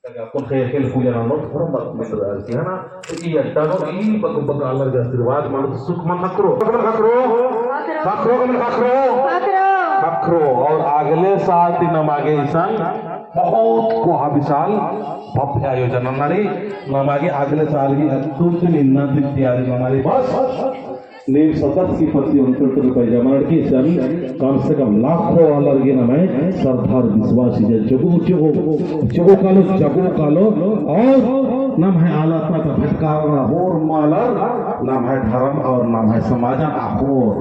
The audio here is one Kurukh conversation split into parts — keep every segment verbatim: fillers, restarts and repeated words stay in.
अक्कुन ख़ेख़ेल पूजा ननोत होरमर मिलरअर की है ना। ई अड्डा नू ई बग्गे बग्गे आलर गे आशीर्वाद मनो, सुख मनो ख़क्खरो। ख़क्खरो, ख़क्खरो, ख़क्खरो, ख़क्खरो। और अगले साल ती नमा गे इसन बहुत कोहा विशाल भव्य आयोजन नना रई। नमा गे अगले साल भी अक्कुन ती इन्ना ती तैयारी नना रई बस। नीम सतत की प्रति उनकर तो पैजामा लड़की सन, कम से कम लाखों आलर गे नम्है सरधार विश्वास इजा जगो, जगो, जगो कालो, जगो कालो, और नम्है आलर ता भटकारना होरमर आलर, नम्है धर्म और नम्है समाजन अख़ोर।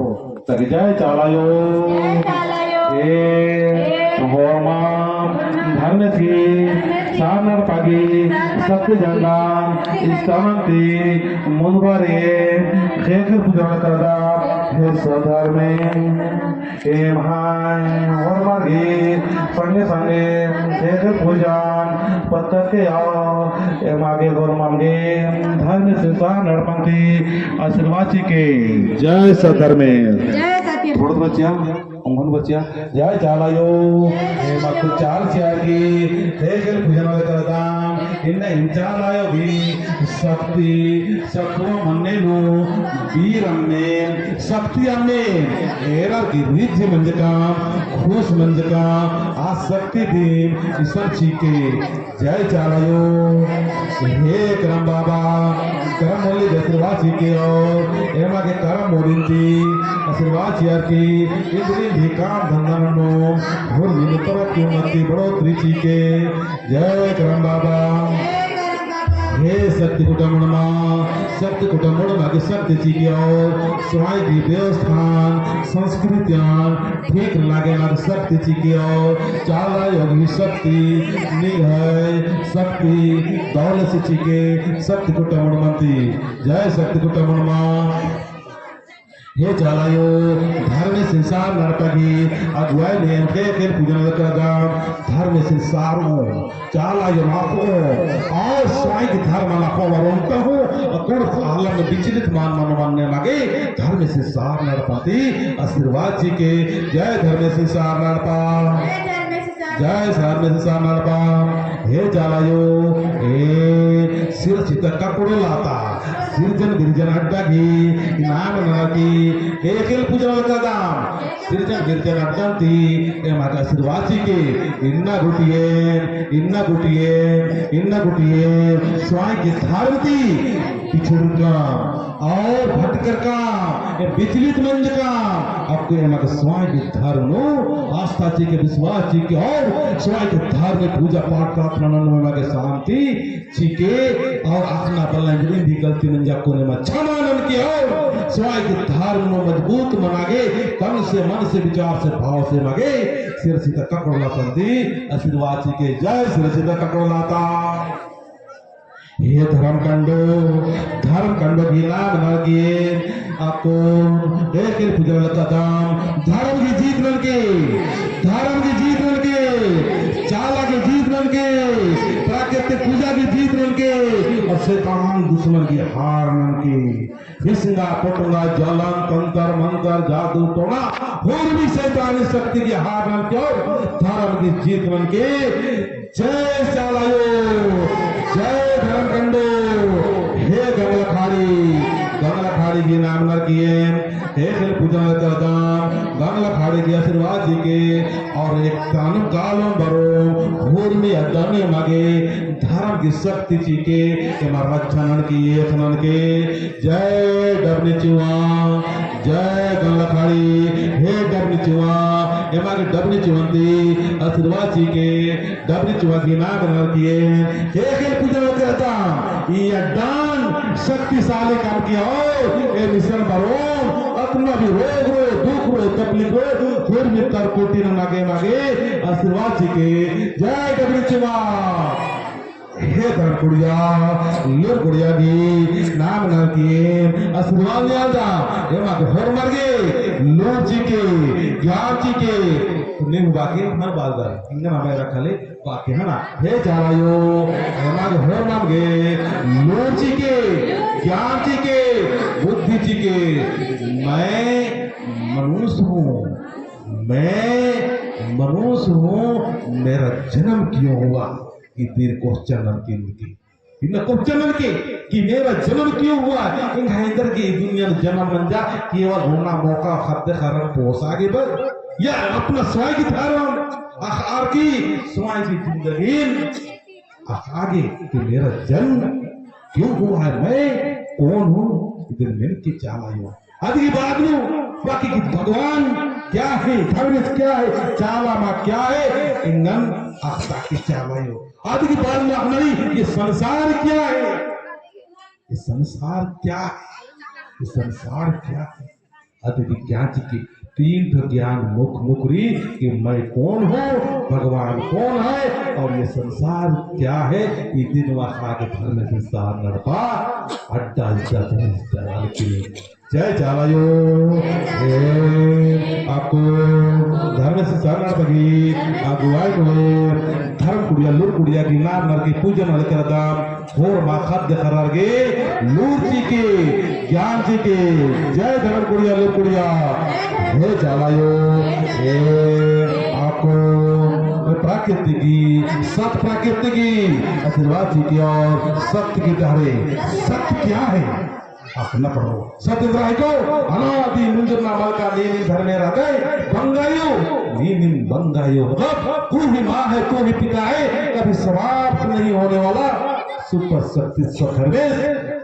तक जय चाला आयो। जय चाला आयो। ए, ए, होरमर, होरमर, धर्मेसी, धर्मेसी, सारना एड़पा गही, सारना एड़पा गही, शक्ति झंडा, शक्ति झंडा, स्थापना ती, मुन्द बारे, ख़ेख़ेल पूजा नना लगदम, हे सत धर्मे, एम्है होरमर गही संगे संगे ख़ेख़ेल पूजन पत्तके आयो, एमा गे होरमर गे धर्मेसिन सारना एड़पा ती आशीर्वाद चिके। जय सत धर्मे। जय सत। थोड़ा थोड़ा चिआ, उंगन बचिया। जय चाला आयो। एमा गे चाला चिआ की ख़ेख़ेल पूजन नना लगदम, इन्ना इम चाला आयो गही शक्ति सखुआ मन्ने नू वीर अम्मे, शक्ति अम्मे, एरर गही रिझ मंजकम, खुश मंजकम, आ शक्ति दिम इसन चिके। जय चाला आयो। हे करम बाबा, करम मुल्ली आशीर्वाद चिके और एमा गे करम मुल्लिन ती आशीर्वाद चिअर की इन्द्रिन भी काम धंधा नू होरमर तरक्की उन्नति बढ़ोतरी चिके। जय करम बाबा। हे शक्ति खुटा मुड़मा, शक्ति खुटा मुड़मा गे शक्ति चिके और स्वाई गही व्यवस्थान, संस्कृतियान ठीक नना गे नमा गे शक्ति चिके और चाला आयो गही शक्ति, निंग्है शक्ति, दौलत से चिके शक्ति खुटा मुड़मा ती। जय शक्ति खुटा मुड़मा। हे चाला आयो, धर्मेसिन सारना एड़पा गही अगुवाई नू एम ख़ेख़ेल पूजन नना लगदम, धर्मेसिन सारो, चाला आयो नू अख़ो, और स्वाई गही धर्म नू अख़ो, और ओन्टा हूँ, अक्कुन आलम विचलित मल मनो, मन्ने नमा गे धर्मेसिन सारना एड़पा ती आशीर्वाद चिके। जय धर्मेसिन सारना एड़पा। जय धर्मेसिन सारना एड़पा। हे चाला आयो, ए सिरसिता ककड़ो लाता, सिरजन बिरजन अड्डा गही इनाम नना की ख़ेख़ेल पूजन नना लगदम। सिरजन बिरजन अड्डा ती एमा गे आशीर्वाद चिके, इन्ना गूटी एम, इन्ना गूटी एम, इन्ना गूटी एम स्वाई गही धर्म ती पिछड़कम और भटकरकम, ए विचलित मंजकम, अक्कु एमा गे स्वाई गही धर्म नू आस्था चिके, विश्वास चिके और स्वाई गही धर्म नू पूजा पाठ प्रार्थना नू एमा गे शांति चिके और अख़ना बल्ला इन्द्रिन भी गलती मंजा अक्कुन एमा क्षमा ननके और स्वाई गही धर्म नू मजबूत मना गे तन से, मन से, विचार से, भाव से एमा गे सिरसिता ककड़ो लाता ती आशीर्वाद चिके। जय सिरसिता ककड़ो लाता। हे धर्म कंडो, धर्म कंडो गही नाम नना गे अक्कुन ख़ेख़ेल पूजन नना लगदम, धर्म गही जीत ननके, धर्म गही जीत ननके, चाला गही जीत ननके, प्राकृतिक पूजा गही जीत ननके, और शैतान दुश्मन गही हार ननके। फिसंगा, पोटंगा, जलन, तंतर, मंतर, जादू, टोना, होरमी शैतानी शक्ति गही हार ननके और धर्म गही जीत ननके। जय चाला आयो, जय धर्म कंडो। हे गंगला खाड़ी, गंगला खाड़ी गही नाम नना गे एम ख़ेख़ेल पूजन नना लगदम, गंगला खाड़ी गही आशीर्वाद चिके और एकतानु कालोम बरओ, होरमी अड्डा नू एमा गे धर्म गही शक्ति चिके, एमा रक्षा ननके, एख़ ननके। जय डबनी चिवा, जय गंगला खाड़ी, हे डबनी चिवा, एमा गे डबनी चिवन ती आशीर्वाद चिके, डबनी चिवा गही नाम नना गे एम ख़ेख़ेल पूजन नना लगदम, ई अड्डान शक्तिशाली कमके और एम इसन बरओम, अतना भी रोग रओ, दुख रओ, तकलीफ रओ, फिर भी तरकोटी नना गे एमा गे आशीर्वाद चिके। जय डबनी चिवा। हे धर्म कुड़िया, लूर कुड़िया गही नाम नना गे एम आशीर्वाद नेआलदम, एमा गे होरमर गे लूर चिके, ज्ञान चिके, नीम बाकी हर बाल दर, इंगन हमें रखले बाकी है ना। हे चाला आयो, एमा गे होरमर गे लूर चिके, ज्ञान चिके, बुद्धि चिके, मैं मनुष्य हूँ, मैं मनुष्य हूँ, मेरा जन्म क्यों हुआ? इदिन question ननके इनके। इन्ना question ननके कि मेरा जन्म क्यों हुआ? एंग्है एन्देरगे ई दुनिया नू जन्म मंजा, केवल ओना मौका ख़द्द ख़र्रन पोसा गे बर, या अपना स्वयं की धर्म, अख़ आर की स्वयं की जिंदगी अख़ा गे कि मेरा जन्म क्यों हुआ है, मैं कौन हूँ? इदिन मेनके चाला आयो। अदि की बाद नू बाकी कि भगवान क्या है, धर्मेस क्या है, चाला मा क्या है, एंगन अख़ता की चाला आयो। अदि की बाद नू अख़ना रई, ये संसार क्या है, ये संसार क्या है, ये संसार क्या है। अदि की ज्ञान चिके, तीन ठो ज्ञान मुख मुख रई कि मैं कौन हूँ, भगवान कौन है और ये संसार क्या है। इदिन अख़ा गे धर्मेस सरना एड़पा अड्डा इज्जत इज्जत आलकी। जय चाला आयो। ए, अक्कु धर्मेस सरना एड़पा गही अगुवाई नू धर्म कुड़िया, लूर कुड़िया गही नाम ननके पूजन ननके रअदम। होरमा ख़द्द ख़र्रर गे लूर चिके, ज्ञान चिके। जय धर्म कुड़िया, लूर कुड़िया। हे चाला आयो, हे अक्कु प्रकृति गही, सत प्रकृति गही आशीर्वाद चिके और सत्य की डहरे। सत्य क्या है? अपना पढ़ो। सत एन्दरा हिको, अनादि मुंजुरना मलका नीनिम धर्मे रअदय, बंगायो, नीनिम बंगायो। मतलब, तू ही माँ है, तू ही पिता है, कभी समाप्त नहीं होने वाला super शक्ति सत धर्मेस,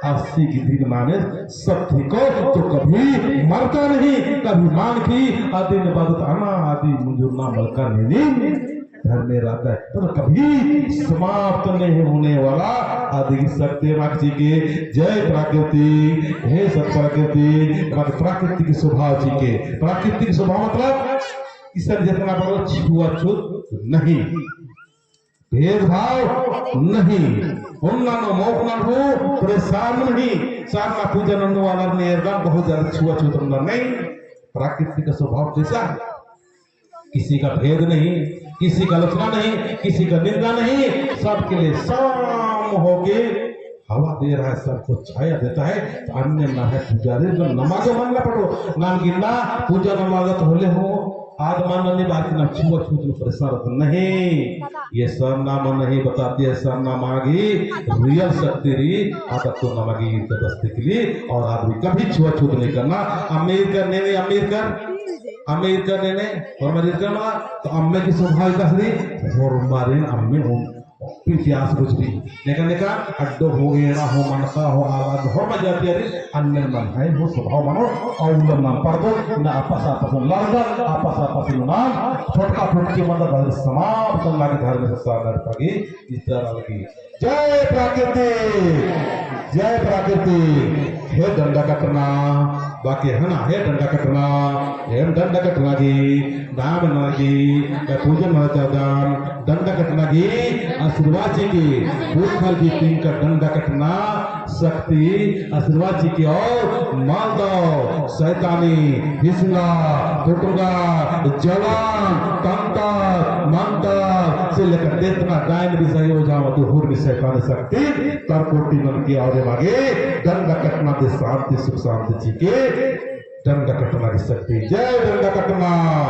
अस्सी की दिन माने सत हिको, तो कभी मरता नहीं, कभी मानकी, अदिन बदत अनादि मुंजुरना मलका नीनिम धर्मे रअदय, पर कभी समाप्त नहीं होने वाला अदि गही शक्ति माग चिके। जय प्राकृतिक, हे सत प्राकृतिक, माग प्राकृतिक स्वभाव चिके। प्राकृतिक स्वभाव मतलब इसन जेतना बड़ो छुआछूत नहीं, भेदभाव नहीं, ओन्ना नू मोख़ना हूँ परेशान नहीं, सरना पूजा नन्नू वाला ने एकदम बहुत ज्यादा छुआछूत नहीं। प्राकृतिक स्वभाव कैसा? किसी का भेद नहीं, किसी का आलोचना नहीं, किसी का निंदा नहीं, सबके लिए सम होके हवा दे रहा है, सबको छाया देता है। तो अन्य ना है पुजारी, तो नमाज मन ना पड़ो, नाम गिनना, पूजा नमाज तो होले हो, आद मन नहीं, बाकी ना छुआछूत नू परेशान नहीं। ये सरना मन नहीं बताती है, सरना माँ गही real शक्ति रई, आदत तो नमा गही जबरदस्ती के लिए, और आदमी कभी छुआछूत नहीं करना। अम्म ईरकर नेने, अम्म ईरकर, अम्म ईरकर नेने, होरमारिन ईरकर मला, तो अम्म की स्वभाव एकासे रई, होरमारिन अम्म हूँ, पित्यास कुछ भी। नेका नेका, अड्डो हो, एड़ा हो, मनका हो, आवाज, होरमा जातियारिन, अन्ने मन है, हो स्वभाव मनो, और उल्ला नाम पड़दो, ना आपस आपस में लड़दो, आपस आपस में नाम, छोटका छोटकी मतलब धर्म समाप्त करना की धर्म से सामने पगी, इस तरह की। जय प्राकृतिक, जय प्राकृतिक। हे डंडा कटना, बाकी है ना, हे डंडा कटना, हे डंडा कटना गही, दाम नना गही, पूजन नना चाहदान, डंडा कटना गही आशीर्वाद चिके, पुरखर गही तिंका डंडा कटना शक्ति आशीर्वाद चिके और मालदव, शैतानी, हिसना, टुटुगा, जवान, तंतर, मंतर से लेकर जेतना डायन बिसाही ओझा मती होरमा शैतानी शक्ति, तरकोटी ननके और मागे डंडा कटना ती शांति, सुख शांति चिके। डंडा कटना की शक्ति। जय डंडा कटना।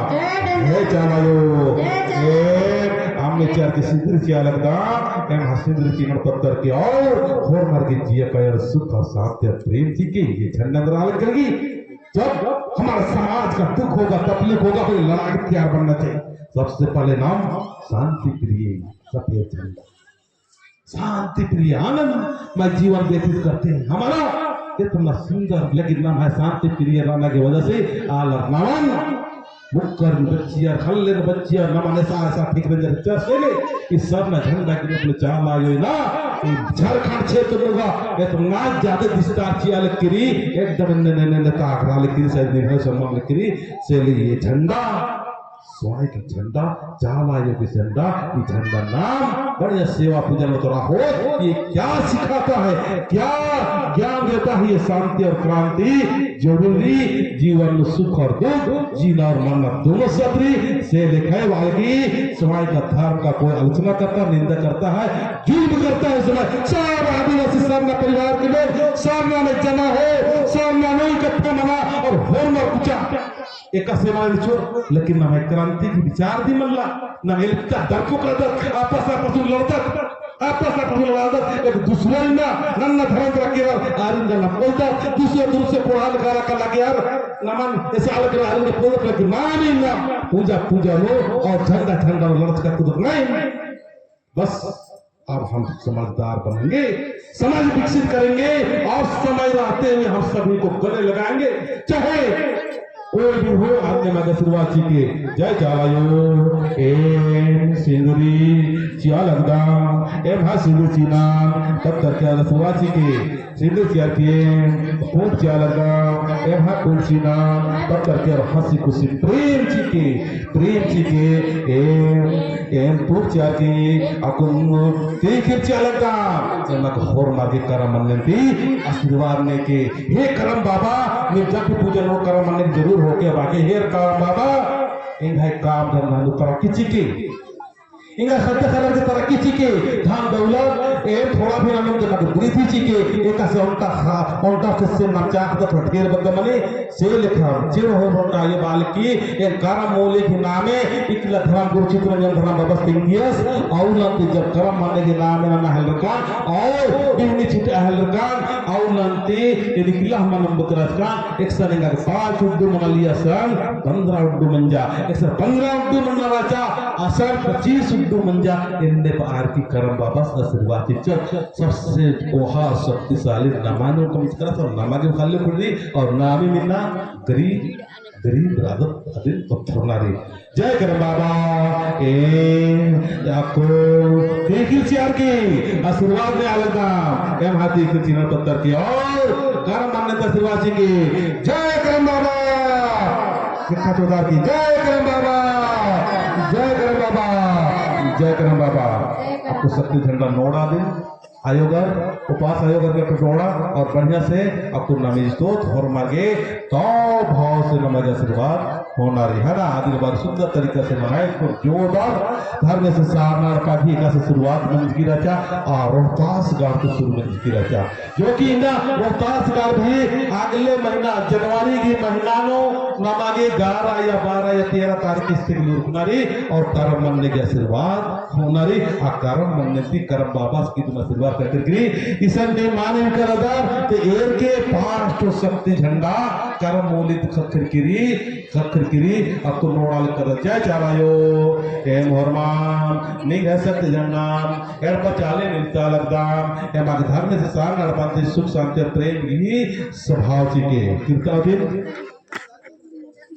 जय डंडा। हे चाला आयो। जय चाला। ए, अम्म चार की सिंदरी चिआ लगदम, एम्है सिंदरी चिअना पत्तर की और होरमर गही जिया काया सुख और शांति और प्रेम चिके, ये झंडा एन्दरा लगेगी। जब हमारा समाज का दुख होगा, तकलीफ होगा, तो लड़ाई तैयार बनना चाहिए। सबसे पहले नाम शांति प्रिय, सफेद झंडा। शांति प्रिय, आनंदमय जीवन व्यतीत करते हैं। हमारा इतना सुंदर, लेकिन नाम है शांति प्रिय रहने की वजह से आलर नामन मुक्कर बच्चिया, खल्लेन बच्चिया, नामन ऐसा, ऐसा ठीक बन जाते। चर्च में कि सरना झंडा की अपने चाला आयो ना, कि झारखंड क्षेत्र में होगा, इतना ज्यादा विस्तार चिआ लगी, एकदम ने, ने, ने, ने ताक रहा लगी, शायद निर्भय सम्मान लगी, से लिए ये झंडा स्वयं की झंडा, चाला आयो की झंडा, ई झंडा नाम बढ़िया सेवा पूजन में तोरा हो, ये क्या सिखाता है, क्या ज्ञान देता है ये शांति और क्रांति? जरूरी जीवन में सुख और दुख, जीना और मरना दोनों साथ रई, से लेखा है वाला की समय का धर्म का कोई आलोचना करता, निंदा करता है, जुल्म करता है, समय सब आदिवासी सरना परिवार के लोग, सरना में जमा हो, सरना में इकट्ठा मना और होरमर कुचा। एकासे मना रिचो, लेकिन नम्है क्रांति की विचार दी मल्ला, नम्है लिप्ता दरपुक रदत, आपस आपस में लड़दत। आपस आपस में लड़ादत, एक दूसरा इन्ना नन्ना धर्म रखेर, आरिन गा नम पोल्लदत, दूसरा दूर से कोड़ा लगा रखा लगे यार, नमन ऐसे अलग अलग आरिन गा पोल्लदत, लेकिन नाम इन्ना पूजा पूजा नू और झंडा झंडा नू लड़चका कूदत नहीं। बस, अब हम समझदार बनेंगे, समाज विकसित करेंगे और समय रहते हुए हम सभी को गले लगाएंगे, चाहे कोई भी हो। अन्ने मग आशीर्वाद चिके। जय चाला आयो। एम सिंदुरी चिआ लगदम, एम्है सिंदुरी चिअना, तब करके आशीर्वाद चिके। सिंदुरी चिअर की एम पूंप चिआ लगदम, एम्है पूंप चिअना, तब करके हंसी खुशी प्रेम चिके। प्रेम चिके। एम, एम पूंप चिअर की अक्कुन तिख़िल चिआ लगदम। एमा गे होरमर गे करम मन्नन ती आशीर्वाद नेके। हे करम बाबा, नीम जब भी पूजा नू करम मन्ने जरूर होके बाकी। हे करम बाबा, एंग्है काम धंधा नू तरक्की चिके। एंग्है ख़द्द ख़र्रर गे तरक्की चिके। धन दौलत, एम थोड़ा भी नाम एमा गे वृद्धि चिके। एकासे ओन्टा खा, ओन्टा से से नचा ख़द्द ख़र्रर ढेर बग्गे मनी। से लेखा चिर हो बंदा ये बालकी, एन करम मूली के नामे, इकला धर्म गुरु चितरंजन धर्म बाबस तिंगियस, अउर नन्ती जब करम मन्ने के नामे नना हेलरकन, अउर बिहनी चिट हेलरकन, अउर नन्ती एन इकला मनम बतरचकन, एकसन एंगा पाँच उड्डू मनालिया सन, पन्द्रह उड्डू मंजा, एकसन पन्द्रह उड्डू मना रहचा, असन पच्चीस उड्डू मंजा, एन्ने बअर की करम बाबस आशीर्वाद चिच्चर, सबसे कोहा शक्तिशाली नमा नू कम चिच्चर, सब नमा गे खाली पड़ी, अउर नामी मिन्ना गरीब, गरीब रादत अदिन पत्थर नारी। जय करम बाबा, ए, अक्कु, देखिल चिअर की, आशीर्वाद नेआ लगदम, एम्है देखिल चिअना पत्थर की, अउर करम मन्ने ता आशीर्वाद चिके, जय करम बाबा, सिक्का चौधार की, जय करम बाबा, जय करम बाबा, जय करम बाबा। अक्कु शक्ति झंडा नोड़ा दिन। आयोगर, उपास आयोगर के टटोड़ा और बढ़िया से अक्कुन नम इजतोत होरमर गे तो भाव से नमा गे आशीर्वाद होना रई, है ना? आदिन बार सुंदर तरीका से मनाए, तो जोरदार धर्मेस सरना एड़पा भी एकासे शुरुआत मंजकी रहचा, आ रोहतास गढ़ ती शुरू मंजकी रहचा। जो कि इन्ना रोहतास गढ़ भी अगले महीना, जनवरी की महीना नू नमा गे ग्यारह या बारह या तेरह तारीख इस्ते गे लूरकना रई और करम मन्ने गे आशीर्वाद होना रई, आ करम मन्ने ती करम बाबस की तुम आशीर्वाद ख़क्खरकी रई, इसन ने माने करदर, ते एरके पाँच ठो शक्ति झंडा करम मूली ती ख़क्खरकी रई, ख़क्खरकी रई, अक्कु नोड़ा लगदर। जय चाला आयो, एम होरमन, निंग्है शक्ति झंडन, एड़पा चाले निंता लगदम, एमा गे धर्मेस सरना एड़पा ती सुख शांति प्रेम गही सभाव चिके। किरता दिन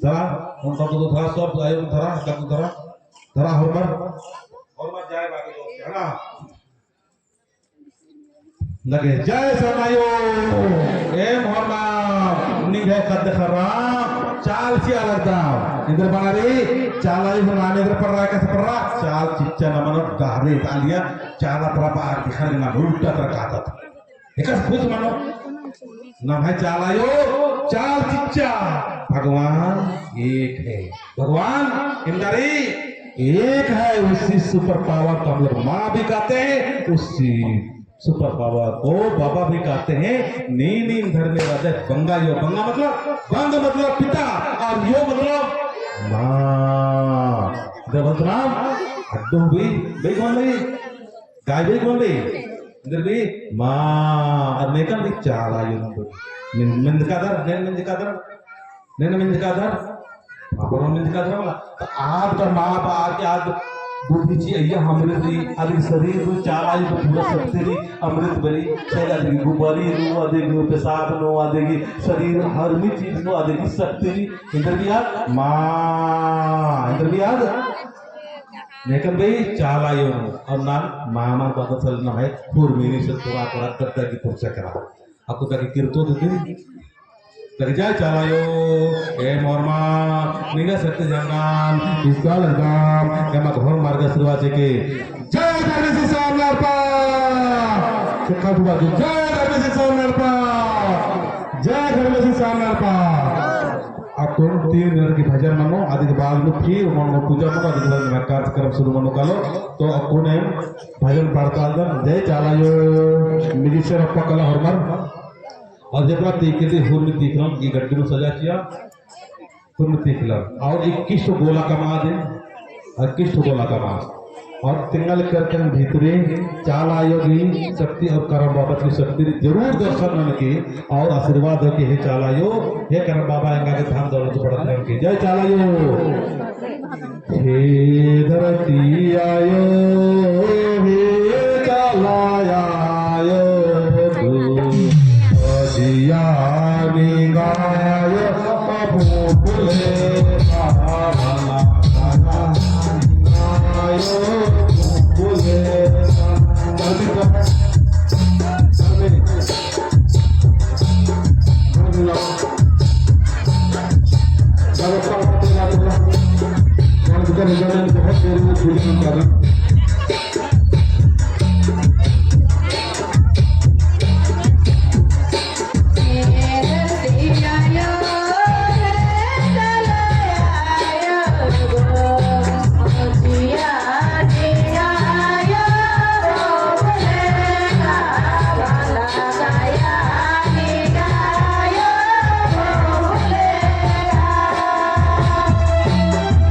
धरा, उन सब तो धरा, सब आयो धरा, सब धरा, धरा होरमर, होरमर जाए बाकी लोग, है ना? लगे, जय सरना आयो, एम होरमर, निंग्है ख़द्द ख़र्रा, चाल चिआ लगदम, एन्देर बअना रई, चाला आयो नाम एन्देर पड़रा, एकासे पड़रा, चाल चिच्चा नमन डहरे तालिया, चाला तरा बार दिखा ना उल्टा तरा कादत। एकासे खुश मनो। नम्है चाला आयो, चाल चिच्चा। भगवान एक है। भगवान एन्देर एक है, उसी super power को हम लोग माँ भी कहते हैं, उसी super power को बाबा भी कहते हैं। नीन नीन धर्मे राजा बंगा यो, बंगा मतलब, बंग मतलब पिता, और यो मतलब माँ। जब बदनाम, अड्डो भी, भाई कौन भाई? गाय बई कौन बई? एन्देर बई माँ, अर नेकन बई चाला आयो नंदो। मिन-, मिंजकादर, नेन मिंजकादर, नेन मिंजकादर, पापड़ो मिंजकादर वाला। तो आद का माँ बाप आद बुद्धि ची अइया हमरे दी, आद शरीर में चाला आयो तो पूरा शक्ति दी, अमृत बरी, शायद आद की गुबारी नो, आद की पेशाब नो, आद की शरीर हर मी चीज नो, आद की शक्ति दी। एन्देर बई आद माँ, एन्देर बई आद नेकन बई चाला आयो नू, और नाम मामा बदसल नम्है हुरमिनी से थोड़ा थोड़ा कट्टा की पुरचा करा। अक्कु ताकि किरतो देती। ताकि जय चाला आयो, एम होरमर, निंग्है शक्ति झंडन, इजतआ लगदम, एमा गे होरमर गे आशीर्वाद चिके। जय धर्मेस सरना एड़पा। सिक्का दुआ की, जय धर्मेस सरना एड़पा। जय धर्मेस सरना एड़पा। अक्कुन तीन मिनट की भजन मनो, अदी के बाद में फिर मनो पूजा मनो, अदी के बाद में कार्यक्रम शुरू मनो कालो। तो अक्कुन एम भजन पाड़तालदन, जय चाला आयो, मिगी से रप्पा कला होरमर। और जेतना तीखे दी हुरमी तीखलम, ये गड्डी में सजा चिआ, हुरमी तीखलम। और इक्कीस ठो गोला कमा दे, इक्कीस ठो गोला कमा। और तिंगल करकन भीतरे चाला आयो गही शक्ति और करम बाबा गही शक्ति जरूर दर्शन ननके और आशीर्वाद होके हे चाला आयो, हे करम बाबा एंगा गे धन दौलत बढ़त ननके। जय चाला आयो। हे धरती आयो,